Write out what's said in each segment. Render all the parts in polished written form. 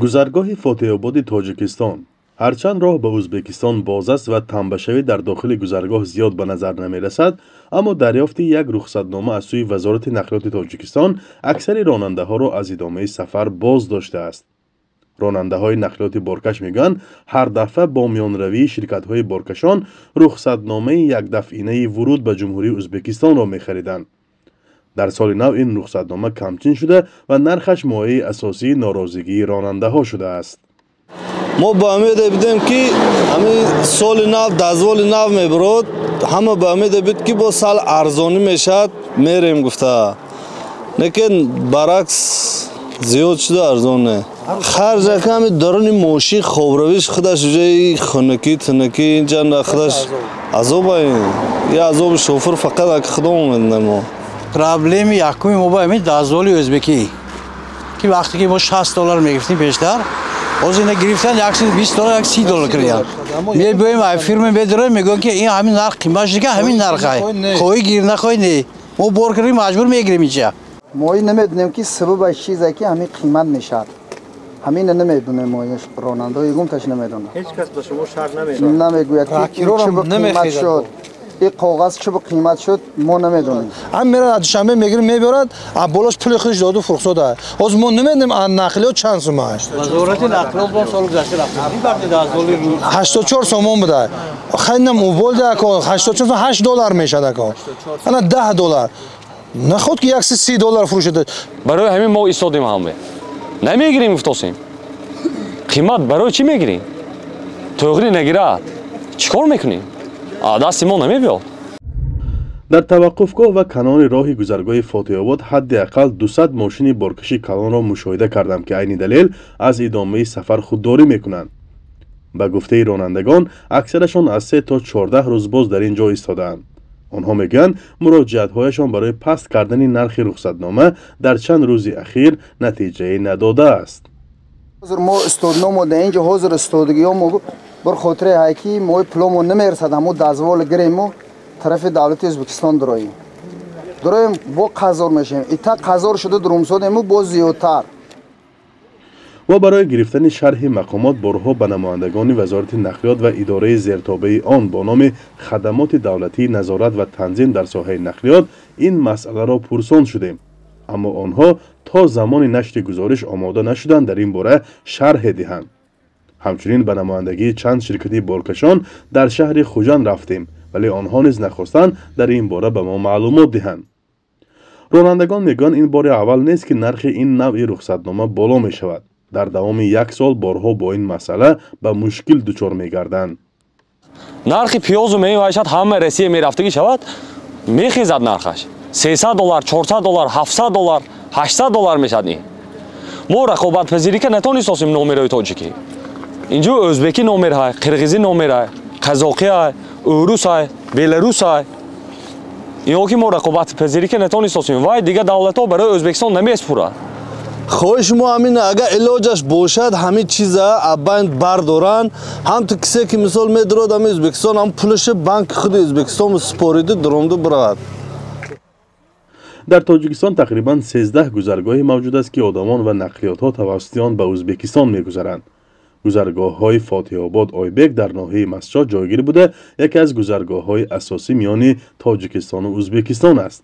Гузаргоҳи Фотеҳободи Тоҷикистон. Ҳарчанд роҳ ба Ӯзбекистон боз аст ва тамбашавӣ дар дохили гузаргоҳ зиёд ба назар намерасад, аммо дарёфти як рухсатнома аз сӯи Вазорати нақлиёти Тоҷикистон аксари ронандаҳоро аз идомаи сафар боз доштааст. Ронандаҳои нақлиёти боркаш мегӯянд, ҳар дафъа бо миёнравии ширкатҳои боркашон рухсатномаи якдафъинаи вуруд ба Ҷумҳурии Ӯзбекистонро мехариданд. Дар соли нав ин рухсатнома камчин шуда ва нархаш мояи асосии норозигии ронандаҳо шудааст. Мо ба умеде будем, ки ҳамин соли нав дозволи нав мебурод, ҳама ба умеде буд, ки бо сал арзонӣ мешавад, мерем гуфта. Лекин баръакс, зиёд шуда, арзон не. Харҷ ками даруни мошин хобравиш худаш уҷаи хунукӣ, тунукӣ, инҷа худаш азоба. Я азоби шофур фақат аки худо медонем мо. Проблеми якуми мо ба ҳамин дозволи ӯзбекӣ, ки вақте ки мо 60 доллар мегирифтем пештар, ҳозир ина гирифтан 120 доллар, 130 доллар кардиян. Мебиёем, ай фирма медорем, мегӯям, ки ин ҳамин нарх қимат шуда, ҳамин нархай, хоҳӣ гир, нахоҳӣ не. Мо бор кардем, маҷбур мегирем инҷа. Мо намедонем, ки сабабаш чизе, ки ҳамин қимат мешавад. Ҳамина намедонем мо, ронандаҳо ягонташ намедонад. Ҳеҷ кас ба шумо шарҳ намедиҳад? Намегӯяд, ки чӣ ба қимат шуд, ин коғаз чӣ ба қимат шуд, мо намедонем. Ҳам мерад, аз Душанбе мегирим, мебиёрад, а болош пули худаш доду фурӯхтода. Ҳозир мо намедонем, нақлиёт чанд сума аст. Вазорати нақлиёт бо соли гузашта рафтем. 84 сомон буда. Хайнам уболда ако 84, 8 доллар мешад ако. Ана 10 доллар. Наход ки 130 доллар фурӯшада. Барои ҳамин мо истодем, ҳаме намегирем, гуфтосем. Қимат барои чӣ мегирем? Тӯғри нагирад, чӣ кор мекунем? Дасти мо намебиёд. Дар таваққуфгоҳ ва канори роҳи гузаргоҳи Фотеҳобод ҳадди ақал 200 мошини боркаши калонро мушоҳида кардам, ки айни далел аз идомаи сафар худдорӣ мекунанд. Ба гуфтаи ронандагон, аксарашон аз 3 то 14 рӯз боз дар ин ҷо истодаанд. Онҳо мегӯянд, муроҷиатҳояшон барои паст кардани нархи рухсатнома дар чанд рӯзи ахир натиҷае надодааст. Ҳозир мо истодномо дар инҷо, ҳозир истодагиҳо мо бір хотире ҳай, ки мо пуломо намерасад, ҳамо дозвол гирему тарафи давлати Ӯзбекистон дуроем. Дуроем, бо қазор мешавем, ита қазор шуда дурумсодему боз зиёдтар. Мо барои гирифтани шарҳи мақомот борҳо ба намояндагони Вазорати нақлиёт ва идораи зертобеи он бо номи Хадамоти давлатии назорат ва танзим дар соҳаи нақлиёт ин масъаларо пурсон шудем, аммо онҳо то замони нашри гузориш омода нашуданд дар ин бора шарҳе диҳанд. Ҳамчунин ба намояндагии чанд ширкати боркашон дар шаҳри Хуҷанд рафтем, вале онҳо низ нахостанд дар ин бора ба мо маълумот диҳанд. Ронандагон мегӯянд, ин бори аввал нест, ки нархи ин навъи рухсатнома боло мешавад. Дар давоми як сол борҳо бо ин масъала ба мушкил дучор мегарданд. Нархи пиёзу мевашад, ҳама Россия мерафтагӣ шавад, мехезад нархаш 300 доллар, 400 доллар, 700 доллар, 800 доллар мешавад. Ин мо рақобатпазирӣ ка натонистосем. Номерои тоҷикӣ инҷо ӯзбекӣ номерҳай, қирғизӣ номерҳай, қазоқиай, урусай, беларусай. Ино ки мо рақобатпазирӣ ка натонистосем, вай дигар давлатҳо барои Ӯзбекистон намеспурад. Хоҳиши мо ҳамин, агар илоҷаш бошад, ҳамин чиза абайн бардоранд. Ҳам ту кисе ки мисол медурод ҳами Ӯзбекистон, ҳам пулаши банки худи Ӯзбекистон супориду дуромду биравад. Дар Тоҷикистон тақрибан 13 гузаргоҳе мавҷуд аст, ки одамон ва нақлиётҳо тавассути он ба Ӯзбекистон мегузаранд. Гузаргоҳҳои Фотиҳобод Ойбек дар ноҳияи Мастчоҳ ҷойгир буда, яке аз гузаргоҳҳои асосӣ миёни Тоҷикистону Ӯзбекистон аст.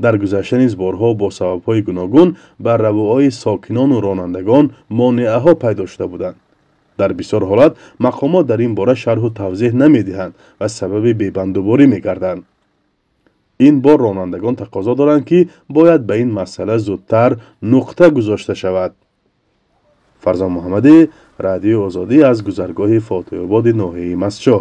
Дар гузашта низ борҳо бо сабабҳои гуногун ба равуои сокинону ронандагон монеаҳо пайдо шуда буданд. Дар бисёр ҳолат мақомот дар ин бора шарҳу тавзеҳ намедиҳанд ва сабаби бебандуборӣ мегарданд. Ин бор ронандагон тақозо доранд, ки бояд ба ин масъала зудтар нуқта гузошта шавад. Фарзон Муҳаммадӣ, Радиои Озодӣ, аз гузаргоҳи Фотиҳободи ноҳияи Мастчоҳ.